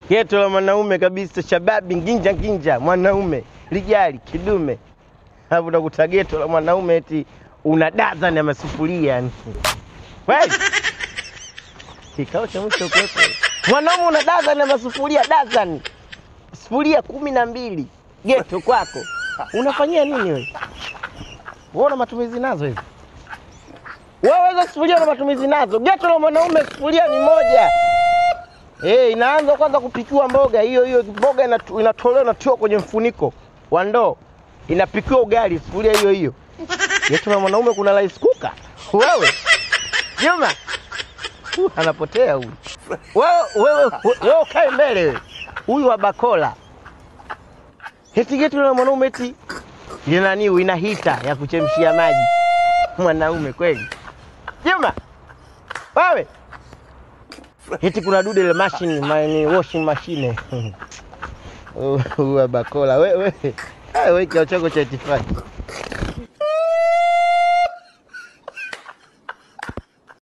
Geto la mwanaume kabisa, shababi nginja nginja, mwanaume lijali kidume. Hapo unakuta geto la mwanaume eti una dazani ya masufuria yani. Kweli? Kikao cha mwisho kuwepo. Mwanaume una dazani ya masufuria, dazani. Sufuria 12 geto kwako. Unafanyia nini wewe? Wewe una matumizi nazo hizi? Wewe hizo sufuria una matumizi nazo? Geto la mwanaume sufuria ni moja. Inaanza kwanza kupikiwa mboga, hiyo hiyo mboga inatolewa inatiwa kwenye mfuniko wa ndoo. Inapikiwa ugali sufuria hiyo hiyo. Geto la mwanaume kuna rice cooker. Wewe Juma anapotea huyu. Wewe ukae mbele wewe. Huyu wa bakola. Eti geto la mwanaume eti ina nani, ina hita ya kuchemshia maji. Mwanaume kweli. Juma wewe. Eti kuna dude la machine, ni washing machine. Huyu wa bakola wewe. Wewe kioo chako cha itifaki.